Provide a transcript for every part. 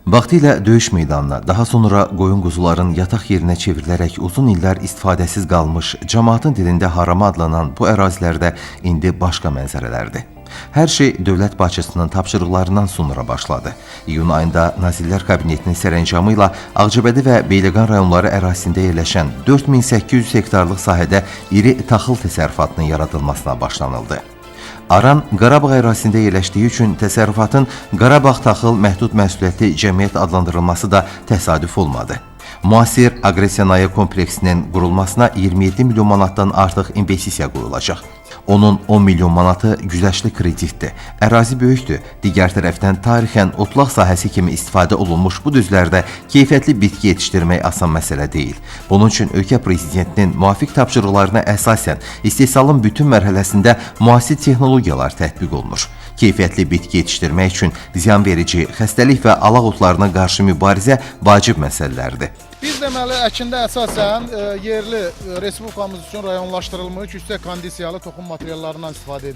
Vaxtilə döyüş meydanına, daha sonra qoyun quzuların yataq yerinə çevrilərək uzun illər istifadəsiz qalmış, camaatın dilində harama adlanan bu ərazilərdə indi başqa mənzərələrdir. Hər şey dövlət başçısının tapşırıqlarından sonra başladı. İyun ayında Nazirlər Kabinetinin sərəncamı ilə Ağcabədi və Beyləqan rayonları ərazisində yerləşən 4800 hektarlıq sahədə iri taxıl təsərrüfatının yaradılmasına başlanıldı. Aran Qarabağ ərazisində yerləşdiyi üçün təsərrüfatın Qarabağ Taxıl Məhdud Məsuliyyətli Cəmiyyət adlandırılması da təsadüf olmadı. Müasir aqrosənaye kompleksinin qurulmasına 27 milyon manatdan artıq investisiya qoyulacaq. Onun 10 milyon manatı güzəştli kreditdir. Ərazi böyükdür. Digər tərəfdən tarixən otlaq sahəsi kimi istifadə olunmuş bu düzlərdə keyfiyyətli bitki yetişdirmək asan məsələ deyil. Bunun üçün ölkə prezidentinin müvafiq tapşırıqlarına əsasən istehsalın bütün mərhələsində müasir texnologiyalar tətbiq olunur. Keyfiyyətli bitki yetişdirmək üçün ziyanverici, xəstəlik və alaq otlarına qarşı mübarizə vacib məsələlərdir. Biz deməli əkində əsasən yerli respublikamız üçün rayonlaşdırılmış yüksək kondisiyalı toxum materiallarından istifadə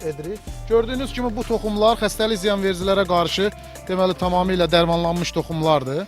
edirik. Gördüyünüz kimi bu toxumlar xəstəlik ziyanvericilərə qarşı deməli tamamilə dərmanlanmış toxumlardır.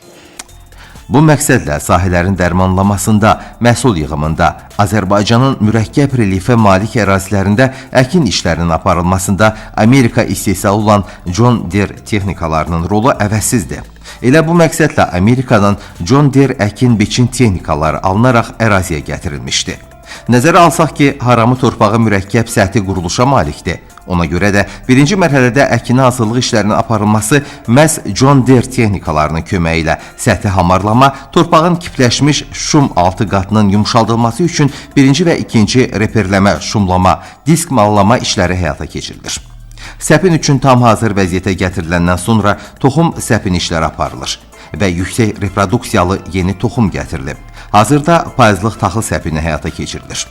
Bu məqsədlə sahələrin dərmanlamasında, məhsul yığımında, Azərbaycanın mürəkkəb relyefə malik ərazilərində əkin işlərinin aparılmasında Amerika istehsalı olan John Deere texnikalarının rolu əvəzsizdir. Elə bu məqsədlə Amerikadan John Deere əkin biçin texnikaları alınaraq əraziyə gətirilmişdi. Nəzərə alsaq ki, haramı torpağı mürəkkəb səthi quruluşa malikdir. Ona görə də birinci mərhələdə əkinə hazırlıq işlərinin aparılması məhz John Deere texnikalarının köməyi ilə səthi hamarlama, torpağın kipləşmiş şum altı qatının yumşaldılması üçün birinci və ikinci reperləmə, şumlama, disk mallama işləri həyata keçirilir. Səpin üçün tam hazır vəziyyətə gətiriləndən sonra toxum səpin işləri aparılır və yüksək reproduksiyalı yeni toxum gətirilib. Hazırda payızlıq taxıl səpini həyata keçirilir.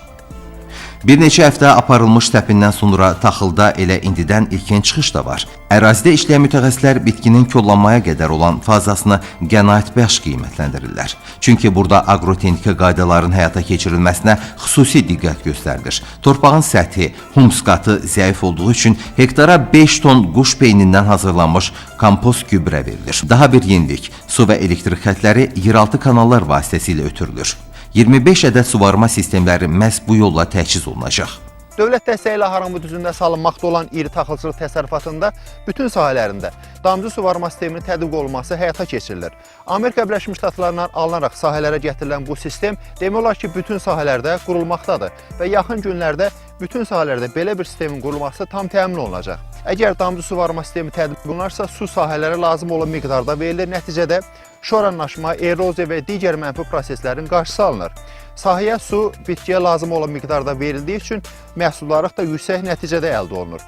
Bir neçə həftə aparılmış səpindən sonra taxılda elə indidən ilkin çıxış da var. Ərazidə işləyən mütəxəssislər bitkinin kollanmaya qədər olan fazasını qənaətbəxş qiymətləndirirlər. Çünki burada aqrotexniki qaydaların həyata keçirilməsinə xüsusi diqqət göstərilir. Torpağın səthi, humus qatı zəif olduğu üçün hektara 5 ton quş peynindən hazırlanmış kompost gübrə verilir. Daha bir yenilik, su və elektrik xətləri yeraltı kanallar vasitəsilə ötürülür. 25 ədəd suvarma sistemləri məhz bu yolla təchiz olunacaq. Dövlət dəstəyi ilə Haramı düzündə salınmaqda olan iri taxılçılıq təsərrüfatında bütün sahələrində damcı suvarma sisteminin tətbiq olunması həyata keçirilir. Amerika Birləşmiş Ştatlarından alınaraq sahələrə gətirilən bu sistem demək olar ki, bütün sahələrdə qurulmaqdadır və yaxın günlərdə bütün sahələrdə belə bir sistemin qurulması tam təmin olunacaq. Əgər damcı suvarma sistemi tətbiq olunarsa, su sahələrə lazım olan miqdarda verilir. Nəticədə şoranlaşma, eroziya və digər mənfi proseslərin qarşısı alınır. Sahəyə su bitkiyə lazım olan miqdarda verildiyi üçün məhsuldarlıq da yüksək nəticədə əldə olunur.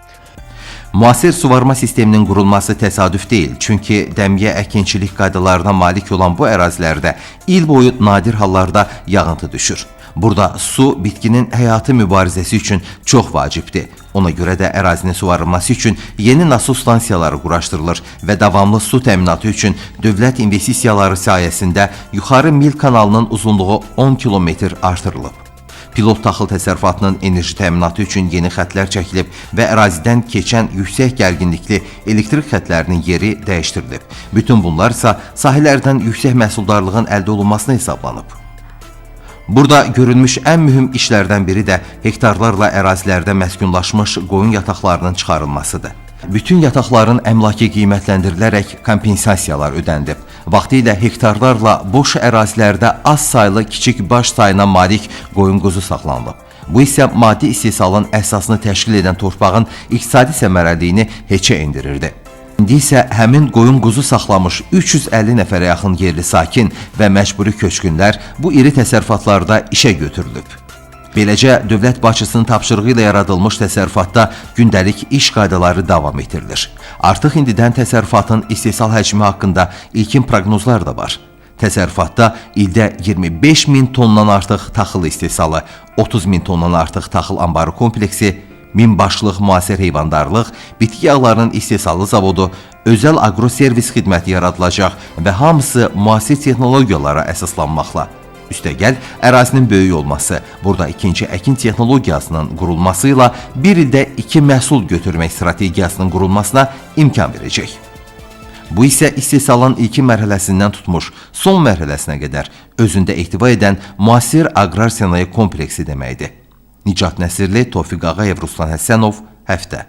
Müasir suvarma sisteminin qurulması təsadüf deyil, çünki dəmiyə əkinçilik qaydalarına malik olan bu ərazilərdə il boyu nadir hallarda yağıntı düşür. Burada su bitkinin həyatı mübarizəsi üçün çox vacibdir. Ona görə də ərazinin suvarılması üçün yeni nasos stansiyaları quraşdırılır və davamlı su təminatı üçün dövlət investisiyaları sayəsində yuxarı Mil kanalının uzunluğu 10 kilometr artırılıb. Pilot taxıl təsərrüfatının enerji təminatı üçün yeni xətlər çəkilib və ərazidən keçən yüksək gərginlikli elektrik xətlərinin yeri dəyişdirilib. Bütün bunlar isə sahələrdən yüksək məhsuldarlığın əldə olunmasına hesablanıb. Burada görülmüş ən mühüm işlərdən biri də hektarlarla ərazilərdə məskunlaşmış qoyun yataqlarının çıxarılmasıdır. Bütün yataqların əmlaki qiymətləndirilərək kompensasiyalar ödənilib. Vaxtilə hektarlarla boş ərazilərdə az saylı kiçik baş sayına malik qoyun quzu saxlanılıb. Bu isə maddi istehsalın əsasını təşkil edən torpağın iqtisadi səmərəliliyini heçə endirirdi. İndi isə həmin qoyun quzu saxlamış 350 nəfərə yaxın yerli sakin və məcburi köçkünlər bu iri təsərrüfatlarda işə götürülüb. Beləcə, dövlət başçısının tapşırığı ilə yaradılmış təsərrüfatda gündəlik iş qaydaları davam etdirilir. Artıq indidən təsərrüfatın istehsal həcmi haqqında ilkin proqnozlar da var. Təsərrüfatda ildə 25 min tondan artıq taxıl istehsalı, 30 min tondan artıq taxıl anbarı kompleksi, 1000 başlıq müasir heyvandarlıq, bitki yağlarının istehsalı zavodu, özəl aqroservis xidməti yaradılacaq və hamısı müasir texnologiyalara əsaslanmaqla. Üstəgəl, ərazinin böyük olması, burada ikinci əkin texnologiyasının qurulması ilə bir ildə iki məhsul götürmək strategiyasının qurulmasına imkan verəcək. Bu isə istehsalın ilkin mərhələsindən tutmuş son mərhələsinə qədər özündə ehtiva edən müasir aqrar sənaye kompleksi deməkdir. Nicat Nəsirli, Tofiq Ağayev, Ruslan Həsənov, Həftə.